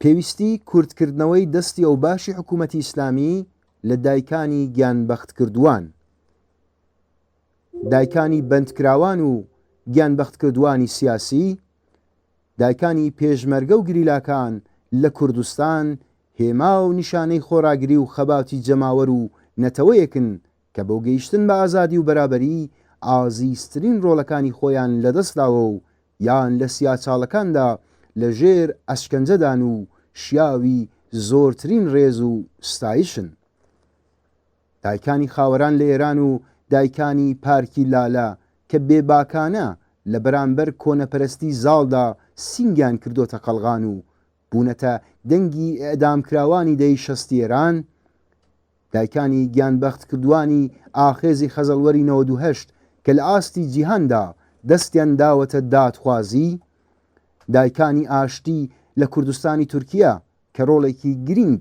پێویستی کورتکردنەوەی دەستی ئەوباشی حکوومەتی ئیسلامی لە دایکانی گیانبەختکردووان، دایکانی بەندکراوان و گیانبەختکردووانی سیاسی، دایکانی پێشمەرگە و گریلاکان لە کوردستان هێما و نیشانەی خۆڕاگری و خەباتی جەماوەر و نەتەوەیەکن کە بۆ گەیشتن بە ئازادی و بەرابەری ئازیزترین ڕۆڵەکانی خۆیان لەدەستداوە و یان لە سیاچاڵەکاندا لە ژێر ئەشکەنجەدان و شیاوی زۆرترین ڕێز و ستایشن. دایکانی خاوەران لە ئێران و دایکانی پارکی لالە کە بێباکانە لە بەرامبەر کۆنەپەرستی زاڵدا سینگیان کردۆتە قەڵغان و بوونەتە دەنگی ئیعدامکراوانی دەی شەستی ئێران، دایکانی گیانبەختکردووانی ئاخێزی خەزەڵوەری 98 کە لە ئاستی جیهاندا دەستیان داوەتە دادخوازی، دایکانی ئاشتی لە کوردستانی تورکیە کە ڕۆڵێکی گرینگ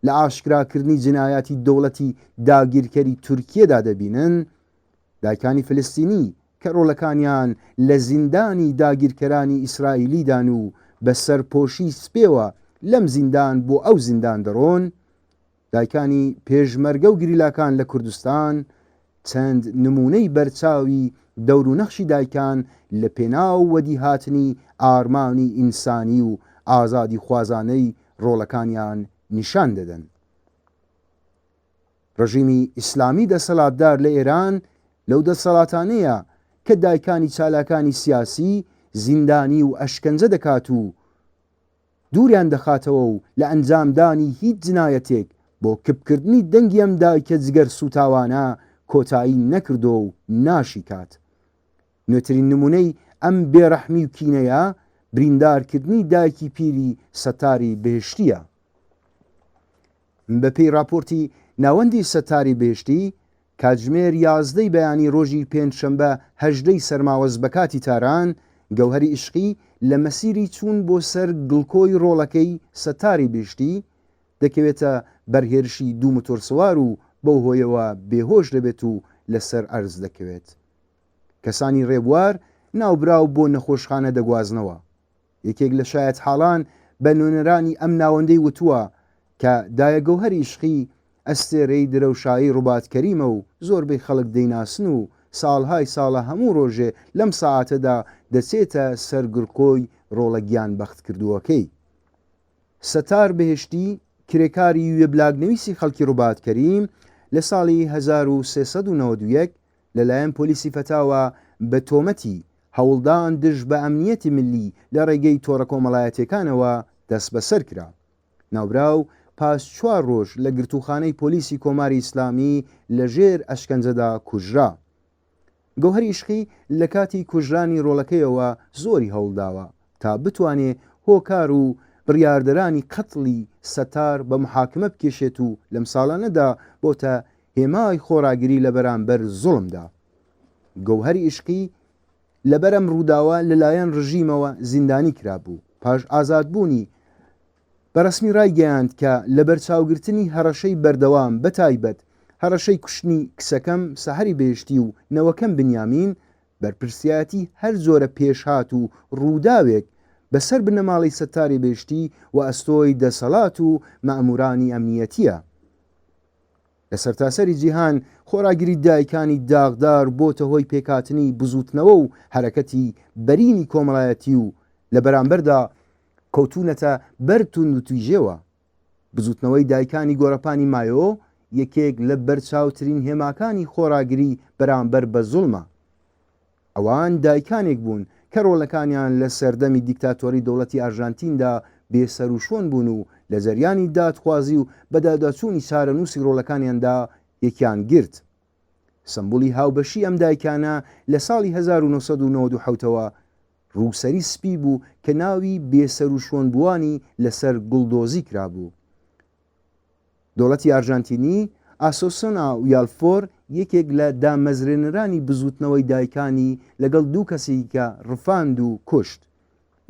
لە ئاشکراکردنی جنایاتی دەوڵەتی داگیرکەری تورکیەدا دەبینن، دایکانی فلستینی کە ڕۆڵەکانیان لە زیندانی داگیرکەرانی ئیسرائیلیدان و بە سەرپۆشی سپێوە لەم زیندان بۆ ئەو زیندان دەڕۆن، دایکانی پێشمەرگە و گریلاکان لە کوردستان، چەند نموونەی بەرچاوی دەور و نەخشی دایکان لە پێناو وەدیهاتنی ئارمانی ئینسانی و ئازادیخوازانەی ڕۆڵەکانیان نیشان دەدەن. ڕژیمی ئیسلامی دەسەڵاتدار لە ئێران لەو دەسەڵاتانەیە کە دایکانی چالاکانی سیاسی زیندانی و ئەشکەنجە دەکات و دووریان دەخاتەوە و لە ئەنجامدانی هیچ جنایەتێک بۆ کپکردنی دەنگی ئەم دایکە جگەر سووتاوانە کۆتایی نەکردۆ و ناشیکات. نوێترین نموونەی ئەم بێڕەحمی و کینەیە بریندارکردنی دایکی پیری سەتاری بەهشتییە. بەپێی ڕاپۆرتی ناوەندی سەتاری بەهشتی، کاتژمێر یازدەی بەیانی ڕۆژی پێنجشەمبە هەژدەی سەرماوەز بە کاتی تاران، گەوهەری ئیشقی لە مەسیری چوون بۆ سەر گڵکۆی ڕۆڵەکەی سەتاری بەهشتی، دەکەوێتە بەر هێرشی دوو متۆرسوار و بەو هۆیەوە بێهۆش دەبێت و لەسەر ئەرز دەکەوێت. کەسانی ڕێبوار ناوبراو بۆ نەخۆشخانە دەگوازنەوە. یەکێک لە شایەتحاڵان بە نوێنەرانی ئەم ناوەندەی وتووە کە دایە گەوهەر ئیشقی ئەستێرەی درەوشایی ڕوبات کەریمە و زۆربەی خەڵک دەیناسن و ساڵهای ساڵە هەموو ڕۆژێ لەم سەعاتەدا دەچێتە سەر گڕکۆی ڕۆڵە گیانبەختکردووەکەی. ستار بەهێشتی، کرێکاری وێبلاگنویسی خەڵکی ڕوبات کەریم لە ساڵی 1391 لەلایەن پۆلیسی فەتاوە بە تۆمەتی هەوڵدان دژ بە ئەمنیەتی ملی لە ڕێگەی تۆڕە کۆمەڵایەتیەکانەوە دەستبەسەر کرا. ناوبراو پاش چوار ڕۆژ لە گرتووخانەی پۆلیسی کۆماری ئیسلامی لە ژێر ئەشکەنجەدا کوژرا. گەوهەر ئیشقی لە کاتی کوژرانی ڕۆڵەکەیەوە زۆری هەوڵداوە تا بتوانێ هۆکار و بڕیاردەرانی قەتڵی سەتار بە محاکمە بکێشێت و لەم ساڵانەدا بۆتە هێمای خۆڕاگری لە بەرامبەر زوڵمدا. گەوهەر ئیشقی لەبەر ئەم ڕووداوە لەلایەن ڕژیمەوە زیندانی کرابوو، پاش ئازادبوونی بە ڕەسمی ڕایگەیاند کە لەبەرچاوگرتنی هەڕەشەی بەردەوام بەتایبەت هەڕەشەی کوشتنی کچەکەم سەحەری بەهشتی و نەوەکەم بنیامین بەرپرسیایەتی هەر جۆرە پێشهات و ڕووداوێک بەسەر بنەماڵەی سەتاری بەهشتی و ئەستۆی دەسەڵات و مەئموورانی ئەمنیەتییە. لە سەرتاسەری جیهان خۆڕاگری دایکانی داغدار بۆتە هۆی پێکهاتنی بزووتنەوە و حەرەکەتی بەرینی کۆمەڵایەتی و لە بەرامبەردا کەوتوونەتە بەر توندوتیژێوە. بزووتنەوەی دایکانی گۆڕەپانی مایۆ یەکێک لە بەرچاوترین هێماکانی خۆڕاگری بەرامبەر بە زوڵمە. ئەوان دایکانێک بوون کە ڕۆڵەکانیان لە سەردەمی دیکتاتۆری دەوڵەتی ئارژانتیندا بێسەروشۆن بوون و لە جەریانی دادخوازی و بەداداچوونی چارەنووسی ڕۆڵەکانیاندا یەکیان گرت. سەمبوڵی هاوبەشی ئەم دایکانە لە ساڵی 1997 ەوە ڕووسەری سپی بوو کە ناوی بێسەروشۆنبووانی لەسەر گوڵدۆزی کرابوو. دەوڵەتی ئارژانتینی، ئاسۆسۆنا ویالفۆر یەکێک لە دامەزرێنەرانی بزووتنەوەی دایکانی لەگەڵ دوو کەسی دیکە ڕفاند و کوشت.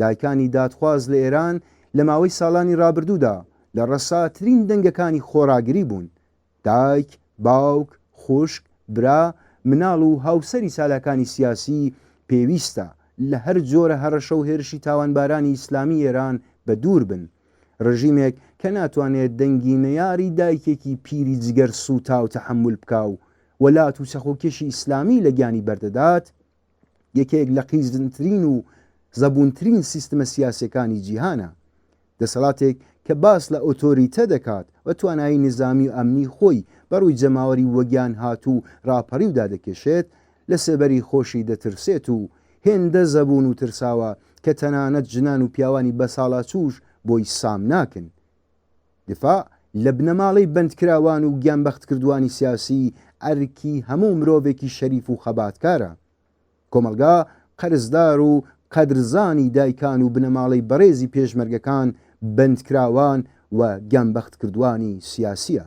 دایکانی دادخواز لە ئێران لە ماوەی ساڵانی ڕابردوودا لە ڕەساترین دەنگەکانی خۆڕاگری بوون. دایک، باوک، خوشک، برا، مناڵ و هاوسەری چالاکانی سیاسی پێویستە لە هەر جۆرە هەڕەشە و هێرشی تاوانبارانی ئیسلامی ئێران بە دوور بن. ڕژیمێک کە ناتوانێت دەنگی نەیاری دایکێکی پیری جگەر سووتاو تەحەمول بکا و وەلات و چەقۆکێشی ئیسلامی لە گیانی بەردەدات، یەکێک لە قیزنترین و زەبوونترین سیستمە سیاسیەکانی جیهانە. دەسەڵاتێک کە باس لە ئۆتۆریتە دەکات و توانایی نیزامی و ئەمنی خۆی بە ڕووی جەماوەری وەگیان هاتوو و ڕاپەڕیودا دەکێشێت، لە سێبەری خۆشی دەترسێت و هێندە زەبوون و ترساوە کە تەنانەت ژنان و پیاوانی بەساڵاچووش بۆی سامناکن. دیفاع لە بنەماڵەی بەندکراوان و گیانبەختکردووانی سیاسی ئەرکی هەموو مرۆڤێکی شەریف و خەباتکارە. کۆمەڵگا قەرزدار و قەدرزانی دایکان و بنەماڵەی بەڕێزی پێشمەرگەکان، بەندکراوان و گیانبەختکردووانی سیاسییە.